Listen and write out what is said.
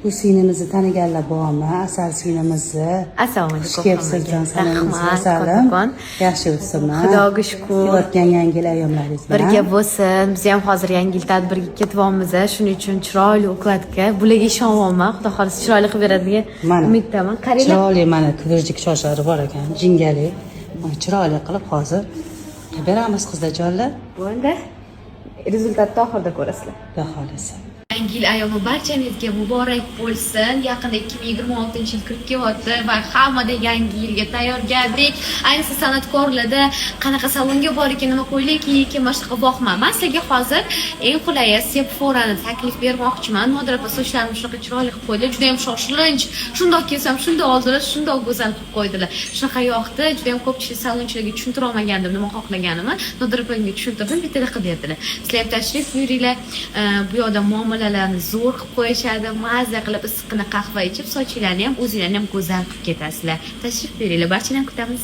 Bu singlimizni taniganlar bormi? Asal singlimizni. Assalomu Xush alaykum kelibsiz, hammaga. jon salomimiz, Rahmat, asalim. kattakon. Yaxshi o'tsinmi? Xudoga shukur. Kelayotgan yangi yil ayyomlaringiz bilan. Birga bo'lsin. Biz ham hozir yangi yil tadbiriga ketyapmiz. Shuning uchun chiroyli укладка. Bularga ishonyapman. Xudo xohlasa, chiroyli qilib beradi degan Mana. umiddaman. Qaranglar. Chiroyli mana kuvurjik sochlari bor ekan, jingalik. Mana chiroyli qilib hozir qilib beramiz, qizlarjonlar. Bo'ldi. Результат ni oxirida ko'rasizlar. Xudo xohlasa. Yangi yil ayyomi barchangizga muborak bo'lsin. Yaqinda 2026-yil kirib kelyapti va hammada yangi yilga tayyorgarlik. Ayniqsa san'atkorlarda qanaqa salonga bor ekan, nima ko'ylak kiy ekan, mana shunaqa vohma. Man sizlarga hozir eng qulayi Sephora'ni taklif bermoqchiman. Nodira opa sochlarimni shunaqa chiroyli qilib qo'ydilar. Juda ham shoshilinch. Shundoq kelsam, shundoq oldilar, shundoq go'zal qilib qo'ydilar. Shunaqa yoqdi. Juda ham ko'pchilik salonchilarga tushuntira olmagandim nima xohlaganimni. Nodira opamga tushuntirdim, bittada qilib berdilar. Sizlar ham tashrif buyuringlar. Bu yoqda muomalalarni zo'r qilib qo'yishadi. Mazza qilib issiqqina qahva ichib, sochinglarni ham, o'zinglarni ham go'zal qilib ketasizlar. Tashrif buyuringlar. Barchani ham kutamiz.